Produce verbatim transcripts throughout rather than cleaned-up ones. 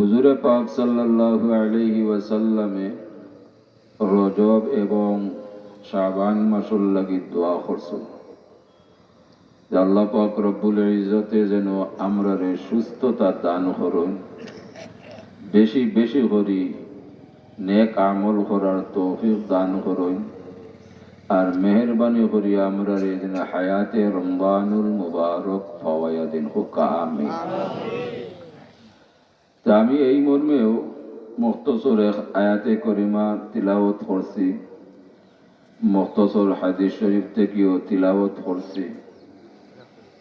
হুজুরে পাক সাল্লাল্লাহু আলাইহি ওয়াসাল্লামে রজব এবং শাবান মাসর লাগি দোয়া করছইন যে আল্লাহ পাক রব্বুল ইজ্জতে যেন আমরারে সুস্থতা দান করইন, বেশি বেশি করি নেক আমল করার তৌফিক দান করইন, আর মেহেরবানি করি আমরারে যেন হায়াতে রমজানুল মুবারক পাওয়াইয়া দেইন। কউক্কা আমিন। তে আমি এই মর্মেও মুখতসর এক আয়াতে করিমা তিলাওয়াত করছি, মুখতসর হাদিস শরীফ থাকিও তিলাওয়াত করছি।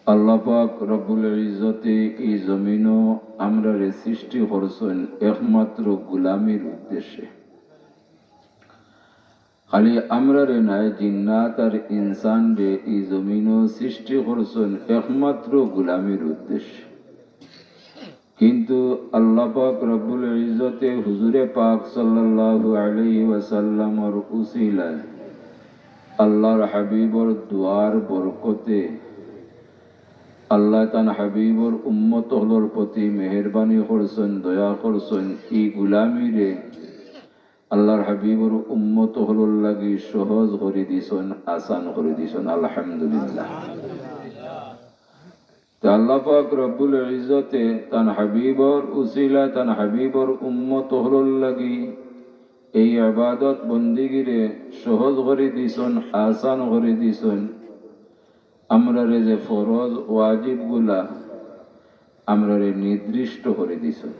আল্লাহ পাক রব্বুল ইজ্জতে এই জমিনো আমরারে সৃষ্টি করছইন একমাত্র গোলামির উদ্দেশ্যে। খালি আমরারে নায়, জিন্নাত আর ইনসানরে এই জমিনো সৃষ্টি করছইন একমাত্র গোলামির উদ্দেশ্যে। কিন্তু আল্লাহ পাক রব্বুল ইজ্জতে হুজুরে পাক সাল্লাল্লাহু আলাইহি ওয়াসাল্লামর উসিলায় আল্লাহর হাবিবর দোয়ার বরকতে আল্লাহ তান হাবিবর উম্মত অকলর প্রতি মেহেরবানি করছইন, দয়া করছইন। এই গোলামিরে আল্লাহর হাবিবর উম্মত অকলর লাগি সহজ করি দিছইন, আসান করি দিছইন। আলহামদুলিল্লাহ। তে আল্লাহ পাক রব্বুল ইজ্জতে তান হাবিবর উসিলায় তান হাবিবর উম্মত অকলর লাগি এই ইবাদত বন্দিগিরে সহজ করি দিছইন, আসান করি দিছইন। আমরারে যে ফরজ ওয়াজিবগুলা আমরারে নির্দিষ্ট করি দিছইন,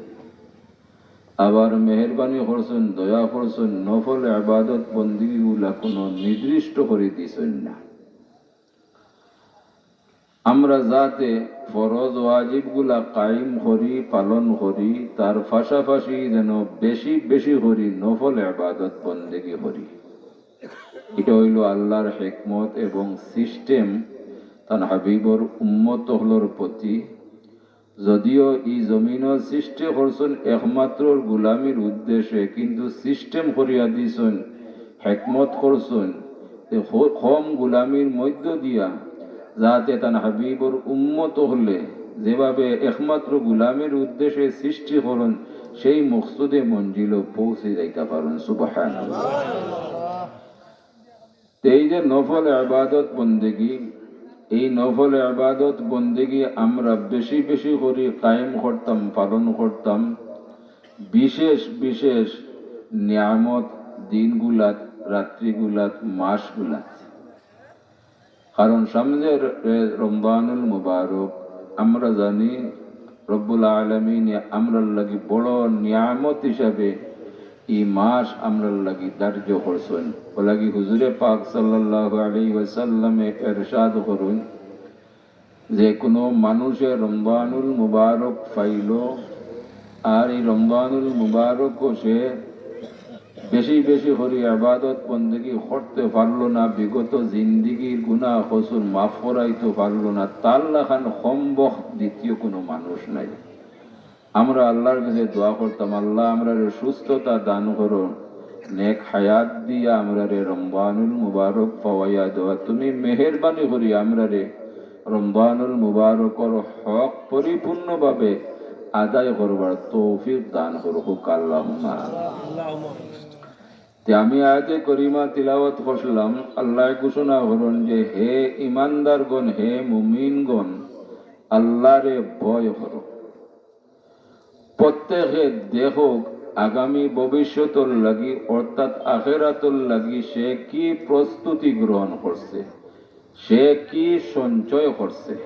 আবার মেহেরবানি করছইন, দয়া করছইন, নফল ইবাদত বন্দিগিগুলা কোনো নির্দিষ্ট করি দিছইন না। আমরা যাতে ফরজ ওয়াজিবগুলা কায়েম করি, পালন করি, তার পাশাপাশি যেন বেশি বেশি করি নফল ইবাদত বন্দেগি করি। এটা অইলো আল্লাহর হিকমত এবং সিস্টেম তান হাবিবর উম্মত অকলর প্রতি। যদিও এই জমিনো সৃষ্টি করছইন একমাত্র গোলামির উদ্দেশ্যে, কিন্তু সিস্টেম করিয়া দিছইন, হিকমত করছইন, যে হ-, কম গোলামির মধ্য দিয়া যাতে তান হাবিবর উম্মত অকলে যেভাবে একমাত্র গোলামির উদ্দেশ্যে সৃষ্টি করইন, সেই মকসুদে মঞ্জিলো পৌঁছি যাইতা পারইন। সুবহানাল্লাহ। তে এই যে নফল ইবাদত বন্দেগি, এই নফল ইবাদত বন্দেগি আমরা বেশি বেশি করি কায়েম করতাম, পালন করতাম, বিশেষ বিশেষ নিয়ামত দিনগুলাত, রাত্রিগুলাত, মাসগুলাত। কারণ সামনে রে-, রমজানুল মুবারক, আমরা জানি রব্বুল আলামিনে আমরার লাগি বড় নিয়ামত হিসাবে এই মাস আমরার লাগি ধার্য করছইন। অউ লাগি হুজুরে পাক সাল্লাল্লাহু আলাইহি ওয়াসাল্লামে এরশাদ করইন যে কোনো মানুষে রমজানুল মুবারক পাইলো, আর এই রমজানুল মুবারকও সে বেশি বেশি করি ইবাদত বন্দেগি করতে পারলো না, বিগত জিন্দেগির গুনাহ কসুর মাফ করাইতে পারলো না, তার লাখান কমবখত দ্বিতীয় কোনো মানুষ নাই। আমরা আল্লাহর কাছে দোয়া করতাম, "আল্লাহ, আমরারে সুস্থতা দান করো, নেক হায়াত দিয়া আমরারে রমজানুল মুবারক পাওয়াইয়া দেওয়া। তুমি মেহেরবানি করি আমরারে রমজানুল মুবারকর হক পরিপূর্ণভাবে আদায় করবার তৌফিক দান করো।" কউক্কা আল্লাহুম্মা আমিন। তে আমি আয়াতে করিমা তিলাওয়াত করছিলাম, আল্লাহ ঘোষণা করইন যে, "হে ইমানদারগণ, হে মুমিনগণ, আল্লাহরে ভয় করো।" প্রত্যেকে দেখুক আগামী ভবিষ্যতর লাগি, অর্থাৎ আখেরাতর লাগি সে কি প্রস্তুতি গ্রহণ করছে, সে কি সঞ্চয় করছে।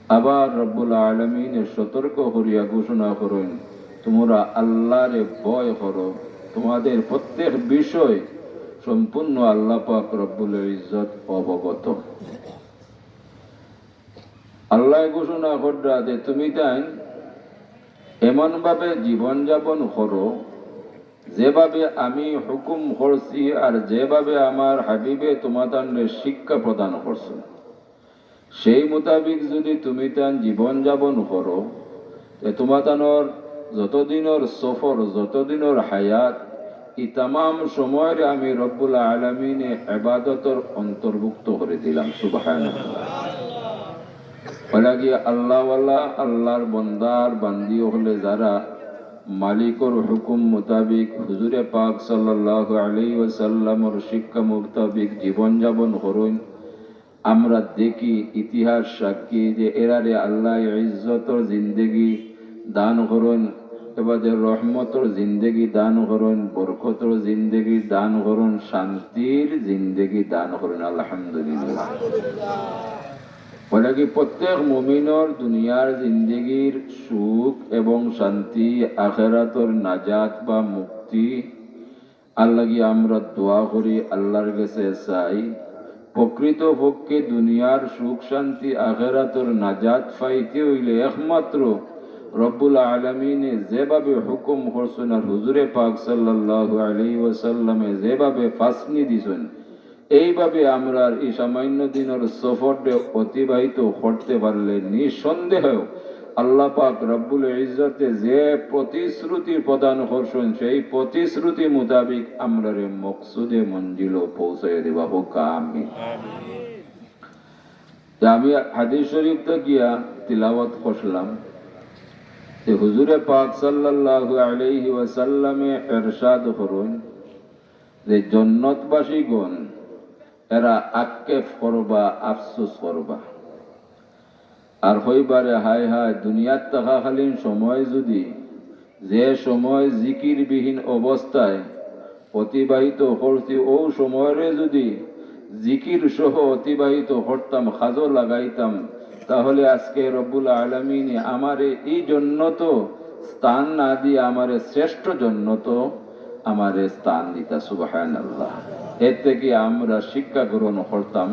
আবার রব্বুল আলামিনে সতর্ক করিয়া ঘোষণা করইন, "তোমরা আল্লাহরে ভয় করো, তোমাদের প্রত্যেক বিষয় সম্পূর্ণ আল্লাহ পাক রব্বুল ইজ্জত অবগত।" আল্লাহ ঘোষণা কররা যে, "তুমি তাইন এমনভাবে জীবন যাপন করো, যেভাবে আমি হুকুম করছি, আর যেভাবে আমার হাবিবে তোমাতানরে শিক্ষা প্রদান করছে, সেই মোতাবিক যদি তুমি তান জীবন যাপন করো, তে তোমাতানর যতদিনর সফর, যতদিনর হায়াত, এই তামাম সময়রে আমি রব্বুল আলামিনে ইবাদতর অন্তর্ভুক্ত করি দিলাম।" সুবহানাল্লাহ। অউ লাগি আল্লাহওয়ালা, আল্লাহর বন্দার বান্দি অকলে যারা মালিকর হুকুম মোতাবিক, হুজুরে পাক সাল্লাল্লাহু আলাইহি ওয়াসাল্লামর শিক্ষা মোতাবিক জীবনযাপন করইন। আমরা দেখি, ইতিহাস সাক্ষী যে এরারে আল্লাহ ইজ্জতর জিন্দেগি দান করইন, এবাদে রহমতর জিন্দেগি দান করইন, বরকতর জিন্দেগি দান করইন, শান্তির জিন্দেগি দান করইন। আলহামদুলিল্লাহ। বলে কি, প্রত্যেক মুমিনর দুনিয়ার জিন্দেগির সুখ এবং শান্তি, আখেরাতর নাজাত বা মুক্তি, আর লাগি আমরা দোয়া করি, আল্লাহর গেছে চাই। প্রকৃতপক্ষে দুনিয়ার সুখ শান্তি, আখেরাতর নাজাত পাইতে অইলে একমাত্র রব্বুল আলামিনে যেভাবে হুকুম করছইন আর হুজুরে পাক সাল্লাল্লাহু আলাইহি ওয়াসাল্লামে যেভাবে ফাসনি দিছইন, এইভাবে আমরার এই সামান্য দিনর সফরটা অতিবাহিত করতে পারলে নিঃসন্দেহ আল্লাহ পাক রব্বুল ইজ্জতে যে প্রতিশ্রুতি প্রদান করছইন, সেই প্রতিশ্রুতি মোতাবিক আমরারে মকসুদে মঞ্জিলো পৌঁছাইয়া দিবা। হোক আমিন। তে আমি হাদিস শরীফ থাকিয়া তিলাওয়াত করলাম যে হুজুরে পাক সাল্লাল্লাহু আলাইহি ওয়াসাল্লামে এরশাদ করইন যে জন্নতবাসীগণ এরা আক্ষেপ করবা, আফসোস করবা। আর কইবারে, হায় হায়, দুনিয়াত থাকাকালীন সময় যদি, যে সময় জিকিরবিহীন অবস্থায় অতিবাহিত করছি, অউ সময়রে যদি জিকির সহ অতিবাহিত করতাম, কাজো লাগাইতাম, তাহলে আজকে রব্বুল আলামিনে আমারে এই জন্নতো স্থান না দিয়া আমারে শ্রেষ্ঠ জন্নতো আমারে স্থান দিতা। সুবহানাল্লাহ। এর থেকে আমরা শিক্ষা গ্রহণ করতাম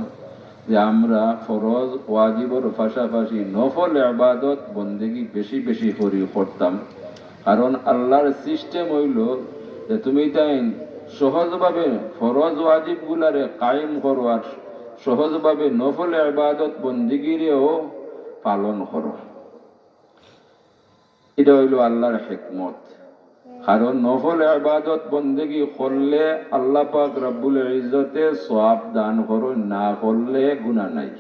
যে আমরা ফরজ ওয়াজিবর পাশাপাশি নফল ইবাদত বন্দেগি বেশি বেশি করি করতাম। কারণ আল্লাহর সিস্টেম অইলো যে তুমি তাইন সহজভাবে ফরজ ওয়াজিবগুলারে কায়েম করো আর সহজভাবে নফল ইবাদত বন্দিগিরেও পালন করো। এটা অইলো আল্লাহর হিকমত। কারণ নফল ইবাদত বন্দেগি করলে আল্লাহ পাক রব্বুল ইজ্জতে সওয়াব দান করইন, না করলে গুনাহ নাই।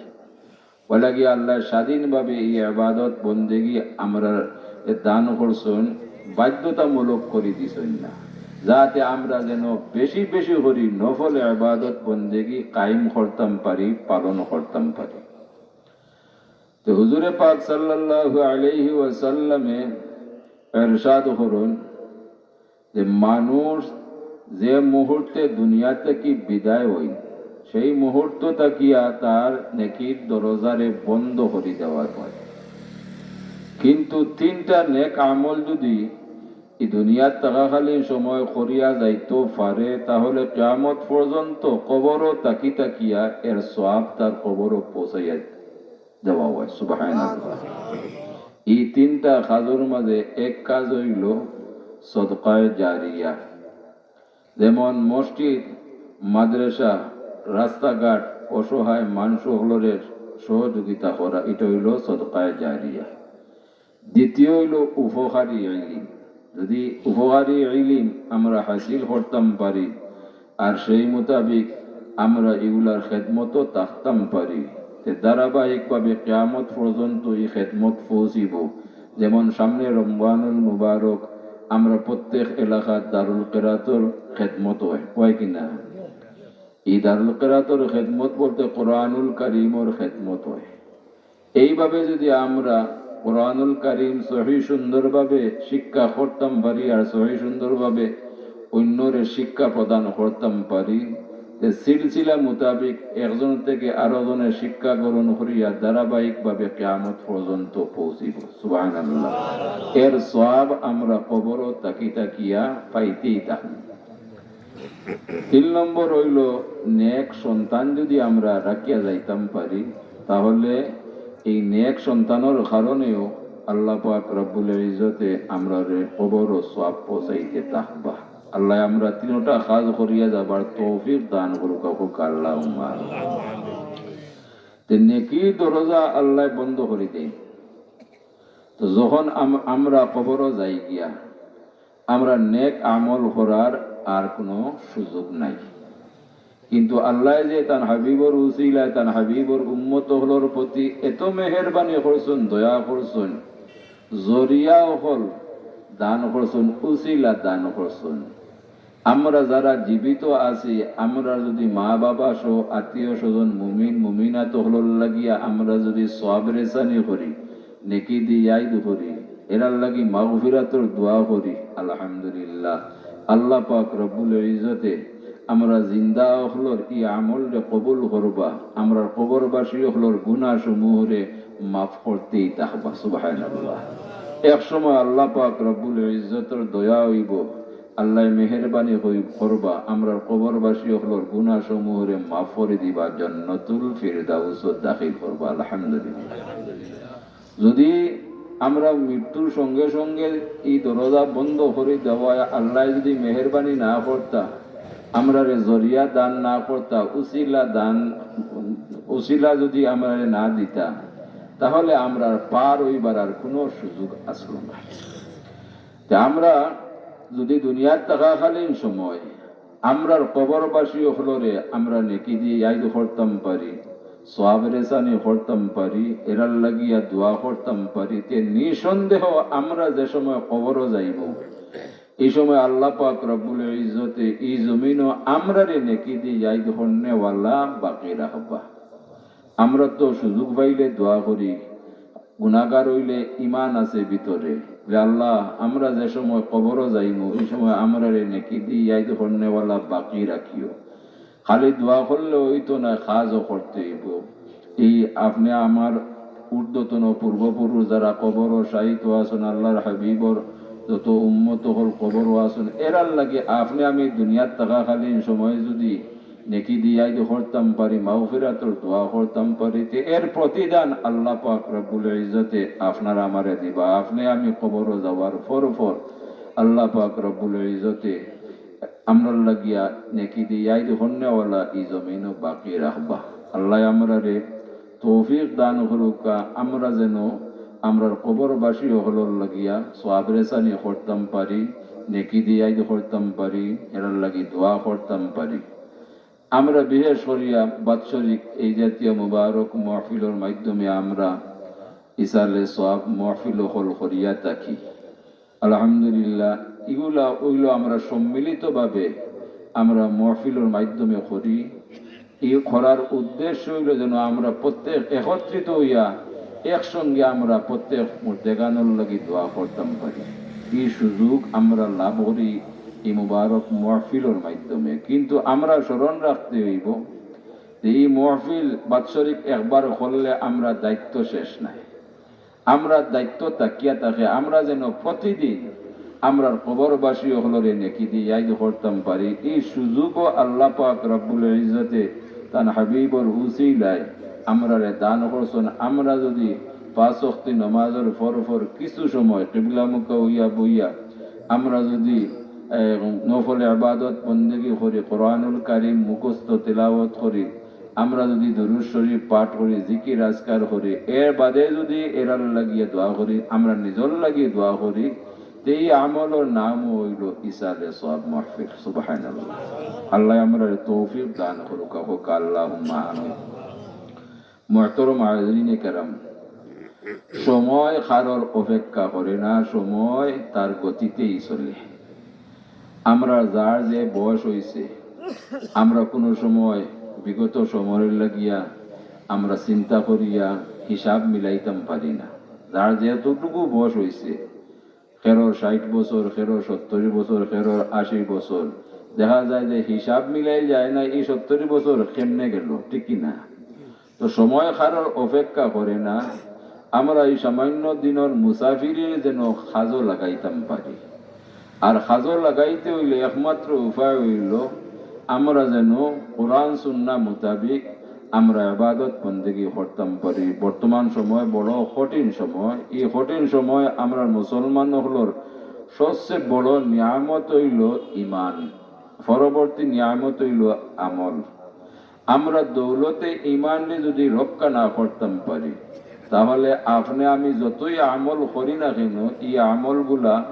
অলাগি আল্লাহ স্বাধীনভাবে এই ইবাদত বন্দেগি আমরারে দান করছইন, বাধ্যতামূলক করি দিছইন না, যাতে আমরা যেন বেশি বেশি করি নফল ইবাদত বন্দেগি কায়েম করতাম পারি, পালন করতাম পারি। তো হুজুরে পাক সাল্লাল্লাহু আলাইহি ওয়াসাল্লামে ইরশাদ করইন যে মানুষ যে মুহূর্তে দুনিয়া থাকি বিদায় অইন, সেই মুহূর্ত থাকিয়া তার নেকির দরজারে বন্ধ করি দেওয়া হয়। কিন্তু তিনটা নেক আমল যদি এই দুনিয়াত থাকাকালীন সময় করিয়া যাইতো পারে, তাহলে কিয়ামত পর্যন্ত কবরো থাকি থাকিয়া এর সওয়াব তার কবরো পৌঁছাইয়া দেওয়া হয়। সুবহানাল্লাহ। এই তিনটা কাজর মাঝে এক কাজ অইলো সদকায়ে জারিয়া, যেমন মসজিদ, মাদ্রাসা, রাস্তাঘাট, অসহায় মানুষ অকলরে সহযোগিতা করা, এটা অইলো সদকায়ে জারিয়া। দ্বিতীয় অইলো উপকারী ইলিম। যদি উপকারী ইলিম আমরা হাসিল করতাম পারি, আর সেই মোতাবিক আমরা ইগুলার খেদমতো থাকতাম পারি, তে ধারাবাহিকভাবে কিয়ামত পর্যন্ত এই খেদমত পৌঁছিবো। যেমন সামনে রমজানুল মুবারক, আমরা প্রত্যেক এলাকাত দারুল কেরাতর খেদমত হয়, হয় কি না? এই দারুল কেরাতর খেদমত বলতে কোরআনুল কারীমর খেদমত হয়। এইভাবে যদি আমরা কোরআনুল কারীম সহি সুন্দরভাবে শিক্ষা করতাম পারি আর সহি সুন্দরভাবে অন্যরে শিক্ষা প্রদান করতাম পারি, যে সিলসিলা মোতাবিক একজন থেকে আরো জনে শিক্ষা গ্রহণ করিয়া ধারাবাহিকভাবে কিয়ামত পর্যন্ত পৌঁছিবো। সুবহানাল্লাহ। এর সওয়াব আমরা কবরো থাকি থাকিয়া পাইতেই থাকি। তিন নম্বর অইলো, নেক সন্তান যদি আমরা রাখিয়া যাইতাম পারি, তাহলে এই নেক সন্তানর কারণেও আল্লাহ পাক রব্বুল ইজ্জতে আমরারে কবরো সওয়াব পৌঁছাইতে থাকবা। আল্লাহ আমরা তিনটা কাজ করিয়া যাবার তৌফিক দান করুক, হোক আল্লাহুম্মা আমিন। তে নেকির দরজা আল্লাহ বন্ধ করি দেয়। তো যখন আম-, আমরা কবরো যাই গিয়া, আমরা নেক আমল করার আর কোনো সুযোগ নাই। কিন্তু আল্লাহ যে তান হাবিবর উসিলায়, তান হাবিবর উম্মত অকলর প্রতি এত মেহেরবানি করছইন, দয়া করছইন, জরিয়া অকল দান করছইন, উসিলা দান করছইন। আমরা যারা জীবিত আছি, আমরা যুদি মা বাবা সহ আত্মীয় স্বজন, মুমিন মুমিনাত অকলর লাগিয়া আমরা যুদি সওয়াব রেসানি করি, নেকি দি ইয়াদ করি, এরার লাগি মাগফিরাতর দোয়া করি, আলহামদুলিল্লাহ, আল্লাহ পাক রব্বুল ইজ্জতে আমরা জিন্দা অকলর ই আমলরে কবুল করবা, আমরার কবরবাসী অকলর গুনাহ সমূহরে মাফ করতেই থাকবা। সুবহানাল্লাহ। এক সময় আল্লাহ পাক রব্বুল ইজ্জতর দয়া অইবো, আল্লায় মেহেরবানি কই-, করবা, আমরার কবরবাসী অকলর গুনাহ সমূহরে মাফ করি দিবা, জান্নাতুল ফিরদাউসো দাখিল করবা। আলহামদুলিল্লাহ। যুদি আমরা মৃত্যুর সঙ্গে সঙ্গে ই দরজা বন্ধ করি দেওয়ায় আল্লায় যুদি মেহেরবানি না করতা, আমরারে জরিয়া দান না করতা, উসিলা দান, উসিলা যুদি আমরারে না দিতা, তাহলে আমরার পার অইবার আর কুনু সুযোগ আছিল না। তে আমরা যুদি দুনিয়াত থাকাকালীন সময় আমরার কবরবাসী অকলরে আমরা নেকি দি ইয়াদ করতাম পারি, সওয়াব রেসানি করতাম পারি, এরার লাগিয়া দোয়া করতাম পারি, তে নিঃসন্দেহ আমরা যে সময় কবরো যাইমু, ই সময় আল্লাহ পাক রব্বুল ইজ্জতে ই জমিনো আমরারে নেকি দি ইয়াদ করনেওয়ালা বাকি রাখবা। আমরা তো সুযোগ পাইলে দোয়া করি, গুনাগার অইলে ইমান আছে ভিতরে। যে আল্লাহ, আমরা যে সময় কবরো যাইমু, ই সময় আমরারে নেকি দি ইয়াদ করনেওয়ালা বাকি রাখিও। খালি দোয়া করলে অইতো নায়, কাজও করতে অইবো। ই আপনে আমার ঊর্ধ্বতন পূর্বপুরুষ যারা কবরো শায়িত আছইন, আল্লাহর হাবিবর যত উম্মত অকল কবরো আছইন, এরার লাগি আপনে আমি দুনিয়াত থাকাকালীন সময় যুদি নেকি দি ইয়াদ করতাম পারি, মাগফিরাতর দোয়া করতাম পারি, তে এর প্রতিদান আল্লাহ পাক রব্বুল ইজ্জতে আপনার আমারে দিবা। আপনে আমি কবরো যাওয়ার পর পর আল্লাহ পাক রব্বুল ইজ্জতে আমরার লাগিয়া নেকি দি ইয়াদ করনেওয়ালা ই জমিনো বাকি রাখবা। আল্লায় আমরারে তৌফিক দান করুক্কা, আমরা যেন আমরার কবরবাসী অকলর লাগিয়া সওয়াব রেসানি করতাম পারি, নেকি দি ইয়াদ করতাম পারি, এরার লাগি দোয়া করতাম পারি। আমরা বিশেষ করিয়া বাৎসরিক এই জাতীয় মুবারক মাহফিলর মাধ্যমে আমরা ইসালে সওয়াব মাহফিল অকল করিয়া থাকি। আলহামদুলিল্লাহ, ইগুলা অইলো আমরা সম্মিলিতভাবে আমরা মাহফিলর মাধ্যমে করি। ই করার উদ্দেশ্য অইলো যেন আমরা প্রত্যেক একত্রিত অইয়া একসঙ্গে আমরা প্রত্যেক মুর্দেগানর লাগি দোয়া করতাম পারি। ই সুযোগ আমরা লাভ করি ই মুবারক মাহফিলর মাধ্যমে। কিন্তু আমরা স্মরণ রাখতে অইবো যে ই মাহফিল বাৎসরিক একবার করলে আমরা দায়িত্ব শেষ নায়। আমরা দায়িত্ব থাকিয়া থাকে, আমরা যেন প্রতিদিন আমরার কবরবাসী অকলরে নেকি দি ইয়াদ করতাম পারি। ই সুযোগও আল্লাহ পাক রব্বুল ইজ্জতে তান হাবিবর উসিলায় আমরারে দান করছইন। আমরা যুদি পাঁচ ওয়াক্তি নমাজর পর পর কিছু সময় কিবলামুখা অইয়া বইয়া আমরা যুদি, এ, নফল ইবাদত বন্দেগি করি, কোরআনুল কারীম মুখস্থ তিলাওয়াত করি, আমরা যুদি দুরূদ শরীফ পাঠ করি, জিকির আজকার করি, এর বাদে যুদি এরার লাগিয়া দোয়া করি, আমরা নিজর লাগিয়া দোয়া করি, তে ই আমলর নাম অইলো ইসালে সওয়াব মাহফিল। সুবহানাল্লাহ। আল্লায় আমরারে তৌফিক দান করুক্কা, কউক্কা আল্লাহুম্মা আমিন। মুহতারাম হাজিরিনে কেরাম, সময় কারোর অপেক্ষা করে না, সময় তার গতিতেই চলে। আমরা যার যে বয়স অইছে, আমরা কুনু সময় বিগত সময়র লাগিয়া আমরা চিন্তা করিয়া হিসাব মিলাইতাম পারি না। যার যেতটুকু বয়স অইছে, কেরোর ষাইট বছর, কেরোর সত্তরি বছর, কেরোর আশি বছর, দেখা যায় যে হিসাব মিলাই যায় না, ই সত্তরি বছর কেমনে গেল, ঠিক কি না? তো সময় কারোর অপেক্ষা করে না। আমরা ই সামান্য দিনর মুসাফিরিরে যেন কাজো লাগাইতাম পারি। আর কাজো লাগাইতে অইলে একমাত্র উপায় অইলো আমরা যেন কোরআন সুন্নাহ মোতাবিক আমরা ইবাদত বন্দেগি করতাম পারি। বর্তমান সময় বড় কঠিন সময়। ই কঠিন সময় আমরার মুসলমান অকলর সবচেয়ে বড় নিয়ামত অইলো ইমান, পরবর্তী নিয়ামত অইলো আমল। আমরা দৌলতে ইমানরে যুদি রক্ষা না করতাম পারি, তাহলে আপনে আমি যতই আমল করি না কেন, ই আমলগুলা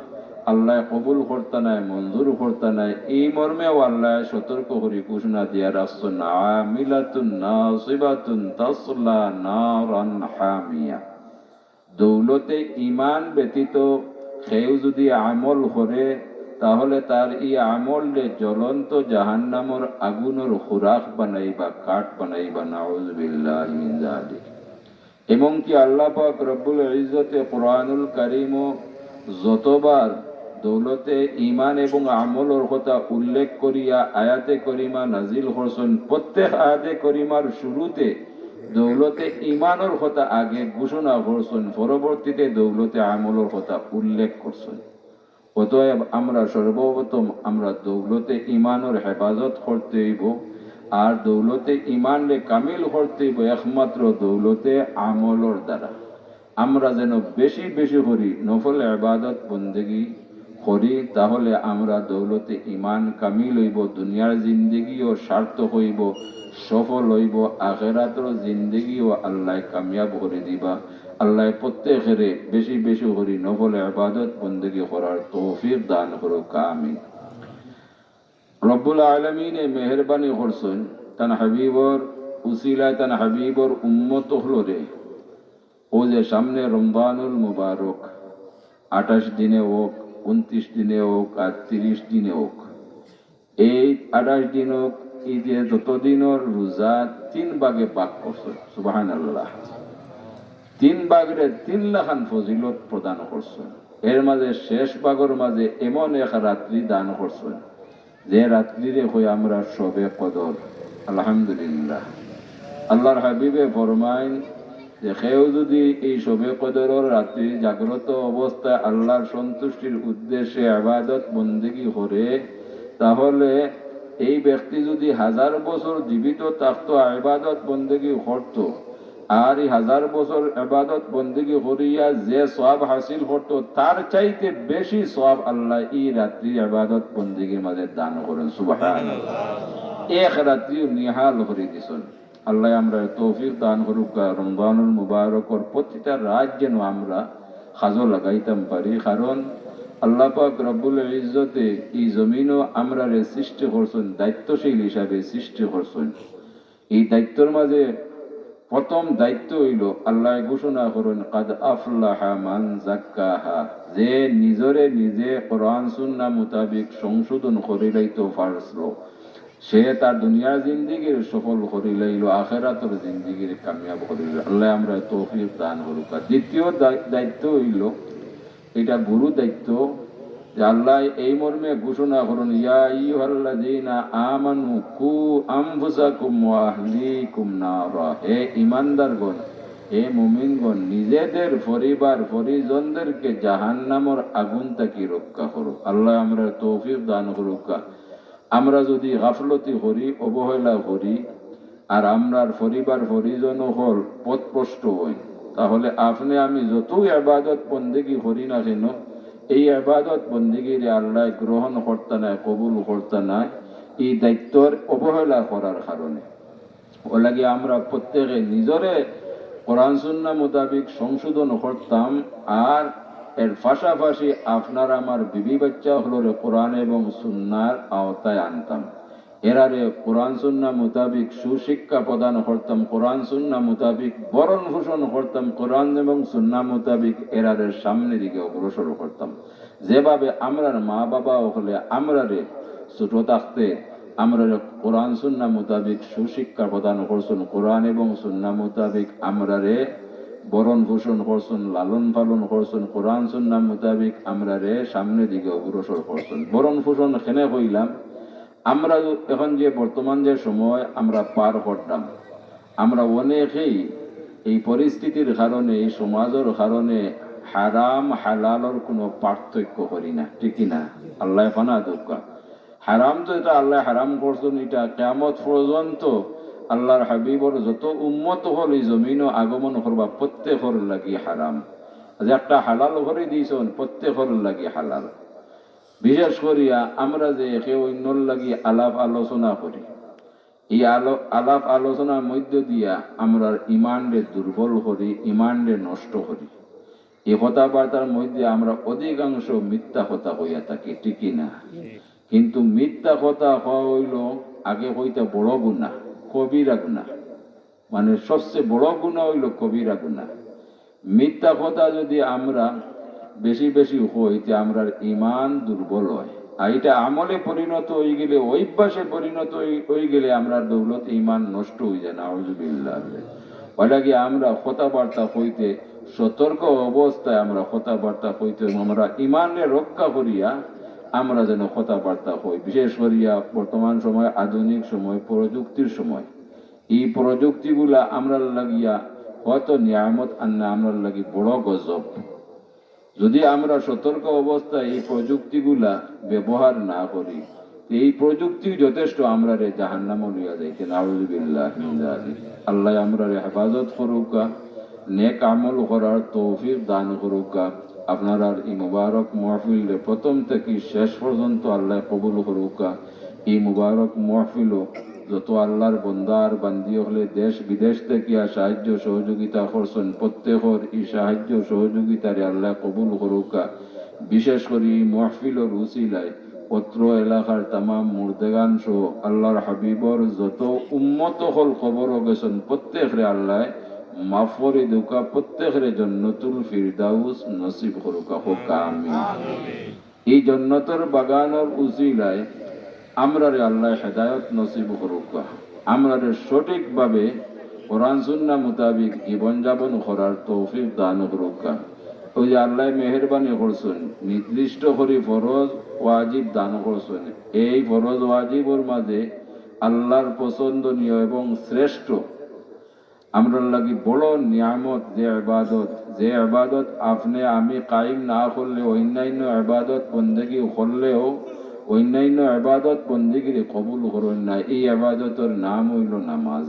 আল্লায় কবুল করতা নায়, মঞ্জুর করতা নায়। ই মর্মেও আল্লায় সতর্ক করি ঘোষণা দিয়া রাখছইন, "আমিলাতুন নাসিবাতুন তাসলা নারান হামিয়া।" দৌলতে ইমান ব্যতীত কেউ যদি আমল করে, তাহলে তার এই আমলরে জ্বলন্ত জাহান্নামর আগুনর খোরাক বানাইবা, কাঠ বানাইবা। নাউজুবিল্লাহি মিন যালিক। এমনকি আল্লাহ পাক রব্বুল ইজ্জতে কোরআনুল কারীমও যতবার দৌলতে ঈমান এবং আমলর কথা উল্লেখ করিয়া আয়াতে করিমা নাজিল করছইন, প্রত্যেক আয়াতে করিমার শুরুতে দৌলতে ঈমানর কথা আগে ঘোষণা করছইন, পরবর্তীতে দৌলতে আমলর কথা উল্লেখ করছইন। অতএব আমরা সর্বপ্রথম আমরা দৌলতে ঈমানর হেফাজত করতে অইবো, আর দৌলতে ঈমানরে কামিল করতে অইবো একমাত্র দৌলতে আমলর দ্বারা। আমরা যেন বেশি বেশি করি নফল ইবাদত বন্দেগি করি, তাহলে আমরা দৌলতে ঈমান কামিল অইবো, দুনিয়ার জিন্দেগিও সার্থক অইবো, সফল অইবো, আখেরাতর জিন্দেগিও আল্লায় কামিয়াব করি দিবা। আল্লায় প্রত্যেকরে বেশি বেশি করি নফল ইবাদত বন্দেগি করার তৌফিক দান করুক, আমিন। রব্বুল আলামিনে মেহেরবানি করছইন, তান হাবিবর উসিলায়, তান হাবিবর উম্মত অকলরে, অউ যে সামনে রমজানুল মুবারক, আঠাশ দিনে অউক, ঊনত্রিশ দিনে অউক, আর ত্রিশ দিনে অউক, এই আঠাশ দিন অউক, এই যে যত দিনর রোজা তিন ভাগে ভাগ করছইন, সুবহানাল্লাহ। তিন ভাগরে তিন লাখান ফজিলত প্রদান করছইন। এর মাঝে শেষ ভাগর মাঝে এমন এক রাত্রি দান করছইন, যে রাত্রিরে কই আমরা শবে কদর। আলহামদুলিল্লাহ। আল্লাহর হাবিবে ফরমাইন যে কেউ যদি এই শবে কদরর রাত্রি জাগ্রত অবস্থায় আল্লাহর সন্তুষ্টির উদ্দেশ্যে ইবাদত বন্দেগি করে, তাহলে এই ব্যক্তি যদি হাজার বছর জীবিত থাকতো, ইবাদত বন্দেগি করতো, আর এই হাজার বছর ইবাদত বন্দেগি করিয়া যে সওয়াব হাসিল করতো, তার চাইতে বেশি সওয়াব আল্লায় এই রাত্রি ইবাদত বন্দেগির মাঝে দান করইন। সুবহানাল্লাহ। এক রাত্রিও নিহাল করি দিছইন। আল্লায় আমরারে তৌফিক দান করুক্কা, রমজানুল মুবারকর প্রতিটা রাত যেন আমরা কাজো লাগাইতাম পারি। কারণ আল্লাহ পাক রব্বুল ইজ্জতে এই জমিনো আমরারে সৃষ্টি করছইন, দায়িত্বশীল হিসাবে সৃষ্টি করছইন। এই দায়িত্বর মাঝে প্রথম দায়িত্ব অইলো, আল্লায় ঘোষণা করইন, "কাদ আফলাহা মান জাক্কাহা", যে নিজরে নিজে কোরআন সুন্নাহ মোতাবিক সংশোধন করিলাইতো পারলো, সে তার দুনিয়ার জিন্দেগির সফল করিলাইলো, আখেরাতর জিন্দেগির কামিয়াব করিলাইলো। আল্লায় আমরারে তৌফিক দান করুক্কা। দ্বিতীয় দায়-, দায়িত্ব অইলো, এটা গুরু দায়িত্ব, যে আল্লায় এই মর্মে ঘোষণা করইন, "ইয়া আইয়ুহাল্লাযীনা আমানু কু আনফুসাকুম ওয়া আহলিকুম নারা", হে ঈমানদারগণ, হে মুমিনগণ, নিজেদের পরিবার পরিজনদেরকে জাহান্নামর আগুন থাকি রক্ষা করো। আল্লায় আমরারে তৌফিক দান করুক্কা। আমরা যদি গাফলতি করি, অবহেলা করি, আর আমরার পরিবার পরিজন অকল পথভ্রষ্ট অইন, তাহলে আপনে আমি যতউ ইবাদত বন্দেগি করি না কেন, এই ইবাদত বন্দেগিরে আল্লায় গ্রহণ করতা নায়, কবুল করতা নায়, এই দায়িত্বর অবহেলা করার কারণে। অউ লাগি আমরা প্রত্যেকে নিজরে কোরআন সুন্নাহ মোতাবিক সংশোধন করতাম, আর এর পাশাপাশি আপনার আমার বিবি বাচ্চা অকলরে কোরআন এবং সুন্নাহর আওতায় আনতাম। এরারে কোরআন সুন্নাহ মোতাবিক সুশিক্ষা প্রদান করতাম, কোরআন সুন্নাহ মোতাবিক ভরণ পোষণ করতাম, কোরআন এবং সুন্নাহ মোতাবিক এরারে সামনের দিকে অগ্রসর করতাম। যেভাবে আমরার মা বাবা অকলে আমরারে ছোট থাকতে আমরারে কোরআন সুন্নাহ মোতাবিক সুশিক্ষা প্রদান করছইন, কোরআন এবং সুন্নাহ মোতাবিক আমরারে ভরণ পোষণ করছইন, লালন পালন করছইন, কোরআন সুন্নাহ মোতাবিক আমরারে সামনের দিকে অগ্রসর করছইন। ভরণ পোষণ কেনে কইলাম, আমরা এখন যে বর্তমান যে সময় আমরা পার করলাম, আমরা অনেকেই এই পরিস্থিতির কারণে, এই সমাজর কারণে হারাম হালালর কোনো পার্থক্য করি না, ঠিক কি না? আল্লায় পানা দেউক্কা। হারাম তো এটা আল্লায় হারাম করছইন, এটা কিয়ামত পর্যন্ত আল্লাহর হাবিবর যত উম্মত অকল এই জমিনো আগমন করবা, প্রত্যেকর লাগি হারাম। যে একটা হালাল করি দিছইন, প্রত্যেকর লাগি হালাল। বিশেষ করিয়া আমরা যে একে অইন্যর লাগি আলাপ আলোচনা করি, এই আলো-, আলাপ আলোচনার মধ্য দিয়া আমরার ইমানরে দুর্বল করি, ইমানরে নষ্ট করি। এই কথাবার্তার মধ্যে আমরা অধিকাংশ মিথ্যা কথা কইয়া থাকি, ঠিক কি না? কিন্তু মিথ্যা কথা কওয়া অইলো আগে কইতা বড় গুনাহ, কবিরা গুনাহ। মানে সবচেয়ে বড় গুনাহ অইলো কবিরা গুনাহ। মিথ্যা কথা যদি আমরা বেশি বেশি কইতে আমরার ইমান দুর্বল অয়। আর ইটা আমলে পরিণত অইগেলে, অভ্যাসে পরিণত অই-, অইগেলে আমরার দৌলত ইমান নষ্ট অইযায়, নাউজুবিল্লাহ। অইলাগি আমরা কথাবার্তা কইতে সতর্ক অবস্থায় আমরা কথাবার্তা কইতে অইবো, আমরা ইমানরে রক্ষা করিয়া আমরা যেন কথাবার্তা কই। বিশেষ করিয়া বর্তমান সময়, আধুনিক সময়, প্রযুক্তির সময়, ই প্রযুক্তিগুলা আমরার লাগিয়া হয়তো নিয়ামত আর না, আমরার লাগি বড় গজব। যদি আমরা সতর্ক অবস্থায় ই প্রযুক্তিগুলা ব্যবহার না করি, তে ই প্রযুক্তি যথেষ্ট আমরারে জাহান্নামো লইয়া যাইতে, নাউজুবিল্লাহ মিন যালিক। আল্লায় আমরারে হেফাজত করুক্কা, নেক আমল করার তৌফিক দান করুক্কা। আপনারার ই মুবারক মাহফিলরে প্রথম থাকি শেষ পর্যন্ত আল্লায় কবুল করুক্কা। ই মুবারক মাহফিলো যত আল্লার বন্দা আর বান্দি অকলে দেশ বিদেশ থাকিয়া সাহায্য সহযোগিতা করছইন, প্রত্যেকর ই সাহায্য সহযোগিতারে আল্লায় কবুল করুক্কা। বিশেষ করি ই মাহফিলর উসিলায় অত্র এলাকার তামাম মুর্দেগান সহ আল্লার হাবিবর যত উম্মত অকল কবরো গেছইন, প্রত্যেকরে আল্লায় মাফ করি দেউক্কা, প্রত্যেকরে জন্নতুল ফিরদাউস নসিব করুক্কা। কউক্কা আমিন। ই জন্নতর বাগানর উসিলায় আমরারে আল্লায় হেদায়ত নসিব করুক্কা, আমরারে সঠিকভাবে কোরআন সুন্নাহ মোতাবিক জীবনযাপন করার তৌফিক দান করুক্কা। অউ যে আল্লায় মেহেরবানি করছইন, নির্দিষ্ট করি ফরজ ওয়াজিব দান করছইন। এই ফরজ ওয়াজিবর মাঝে আল্লার পছন্দনীয় এবং শ্রেষ্ঠ আমরার লাগি বড় নিয়ামত যে ইবাদত, যে ইবাদত আপনে আমি কায়েম না করলে অইন্যান্য ইবাদত বন্দেগি করলেও, অইন্যান্য ইবাদত বন্দেগিরে কবুল করইন না। ই ইবাদতর নাম অইলো নামাজ।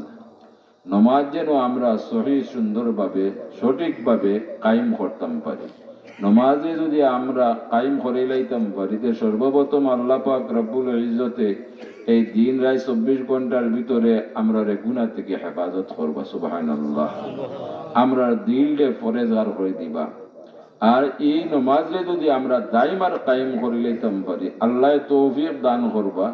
নমাজ যেন আমরা সহি সুন্দরভাবে, সঠিকভাবে কায়েম করতাম পারি। নমাজে যদি আমরা কায়েম করিলাইতাম পারি, তে সর্বপ্রথম আল্লাহ পাক রব্বুল ইজ্জতে এই দিন রাইত চব্বিশ ঘন্টার ভিতরে আমরারে গুনাহ থাকি হেফাজত করবা, সুবহানাল্লাহ। আমরার দিলরে পরেজগার করি দিবা। আর ই নমাজরে যদি আমরা দাইম আর কায়েম করিলাইতাম পারি, আল্লায় তৌফিক দান করবা।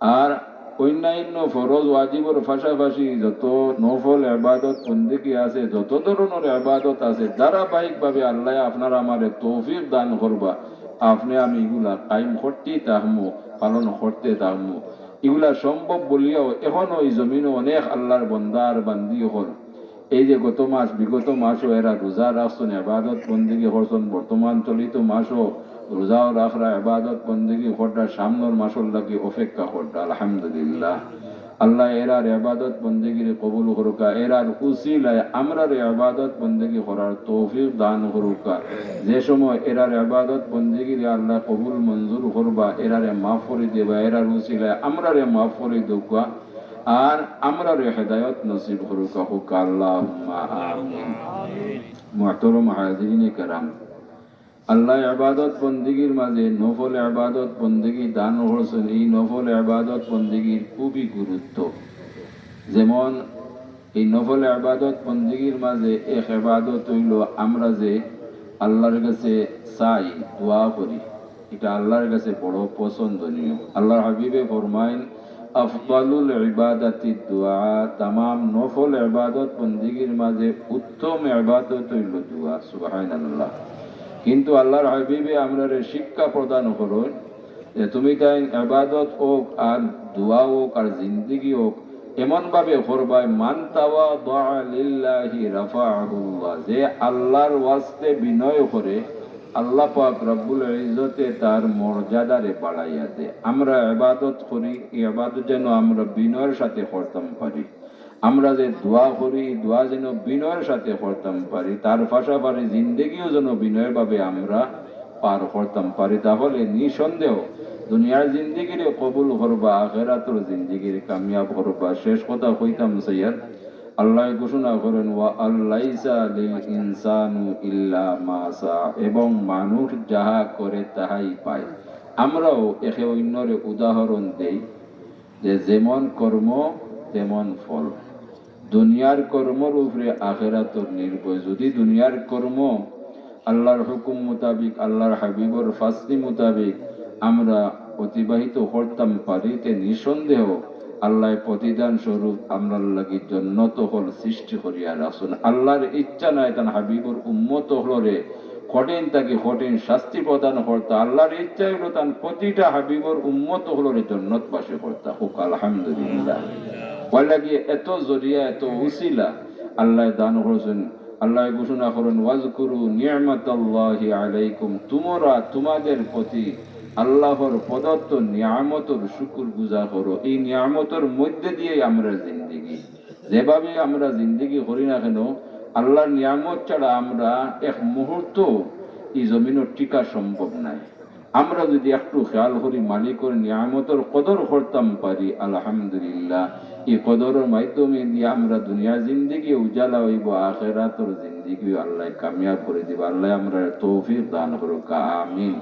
আর অইন্যান্য ফরজ ওয়াজিবর পাশাপাশি যত নফল ইবাদত বন্দেগি আছে, যত ধরনর ইবাদত আছে, ধারাবাহিকভাবে আল্লায় আপনার আমারে তৌফিক দান করবা, আপনে আমি ইগুলা কায়েম করতেই থাকমু, পালন করতে থাকমু। ইগুলা সম্ভব বলিয়াও এখনো ই জমিনো অনেক আল্লার বন্দা আর বান্দি অকল এই যে গত মাস, বিগত মাসও এরা রোজা রাখছইন, ইবাদত বন্দেগি করছইন, বর্তমান চলিত মাসও রোজাও রাখরা, ইবাদত বন্দেগি কররা, সামনর মাসর লাগি অপেক্ষা কররা। আলহামদুলিল্লাহ, আল্লায় এরার ইবাদত বন্দেগিরে কবুল করুক্কা, এরার উসিলায় আমরারে ইবাদত বন্দেগি করার তৌফিক দান করুক্কা। যে সময় এরার ইবাদত বন্দেগিরে আল্লায় কবুল মঞ্জুর করবা, এরারে মাফ করি দিবা, এরার উসিলায় আমরারে মাফ করি দেউক্কা। আর আমরারে হেদায়ত নসিব করুক্কা, কউক্কা আল্লাহুম্মা আমিন। মুহতারাম হাজিরিনে কেরাম, আল্লায় ইবাদত বন্দেগির মাঝে নফল ইবাদত বন্দেগি দান করছইন। ই নফল ইবাদত বন্দেগির খুবই গুরুত্ব। যেমন ই নফল ইবাদত বন্দেগির মাঝে এক ইবাদত অইলো আমরা যে আল্লার গেছে চাই, দোয়া করি, ইটা আল্লার গেছে বড় পছন্দনীয়। আল্লার হাবিবে ফরমাইন, "আফদালুল ইবাদাতি দুআ", তামাম নফল ইবাদত বন্দেগির মাঝে উত্তম ইবাদত অইলো দোয়া। সুবহানাল্লাহ। কিন্তু আল্লার হাবিবে আমরারে শিক্ষা প্রদান করইন যে তুমি তাইন ইবাদত অউক আর দোয়া অউক আর জিন্দেগি অউক, এমনভাবে করবায়, "মান তাওয়াদাআ লিল্লাহি রাফাআহুল্লাহ", যে আল্লার ওয়াস্তে বিনয় করে, আল্লাহ পাক রব্বুল ইজ্জতে তার মর্যাদারে বাড়াইয়া দেয়। আমরা ইবাদত করি, ই ইবাদত যেন আমরা বিনয়ের সাথে করতাম পারি। আমরা যে দোয়া করি, ই দোয়া যেন বিনয়ের সাথে করতাম পারি, তার পাশাপাশি জিন্দেগিও যেন বিনয়ভাবে আমরা পার করতাম পারি, তাহলে নিঃসন্দেহ দুনিয়ার জিন্দেগিরে কবুল করবা, আখেরাতর জিন্দেগিরে কামিয়াব করবা। শেষ কথা কইতাম চাইয়ার, আল্লায় ঘোষণা করইন, "ওয়া আল্লাইসা লিল ইনসানু ইল্লা মা সা", এবং মানুষ যাহা করে তাহাই পায়। আমরাও একে অইন্যরে উদাহরণ দেই যে যেমন কর্ম তেমন ফল। দুনিয়ার কর্মর উপরে আখেরাতর নির্ভর। যদি দুনিয়ার কর্ম আল্লার হুকুম মোতাবিক, আল্লার হাবিবর ফাসলি মোতাবিক আমরা অতিবাহিত করতাম পারি, তে নিঃসন্দেহ আল্লায় প্রতিদান স্বরূপ আমরার লাগি জন্নত অকল সৃষ্টি করিয়া রাখছইন। আল্লার ইচ্ছা নায় তান হাবিবর উম্মত অকলরে কঠিন থাকি কঠিন শাস্তি প্রদান করতা। আল্লাহর ইচ্ছা অইলো তান প্রতিটা হাবিবর উম্মত অকলরে জন্নতবাসী করতা। কউক্কা আলহামদুলিল্লাহ। অউলাগি এত জরিয়া, এত উসিলা আল্লায় দান করছইন। আল্লায় ঘোষণা করইন, "ওয়াজকুরু নি'মাতাল্লাহি আলাইকুম", তুমরা তুমাদের প্রতি আল্লাহর প্রদত্ত নিয়ামতর শুকুর গুজার করো। এই নিয়ামতর মধ্যে দিয়াই আমরার জিন্দেগি। যেভাবে আমরা জিন্দেগি করি না কেন, আল্লাহর নিয়ামত ছাড়া আমরা এক মুহূর্ত এই জমিনো টিকা সম্ভব নায়। আমরা যদি একটু খেয়াল করি, মালিকর নিয়ামতর কদর করতাম পারি, আলহামদুলিল্লাহ, এই কদরর মাধ্যমে দিয়া আমরা দুনিয়ার জিন্দেগি উজালা অইবো, আখেরাতর জিন্দেগিও আল্লায় কামিয়াব করি দিবা। আল্লায় আমরারে তৌফিক দান করউক্কা, আমিন।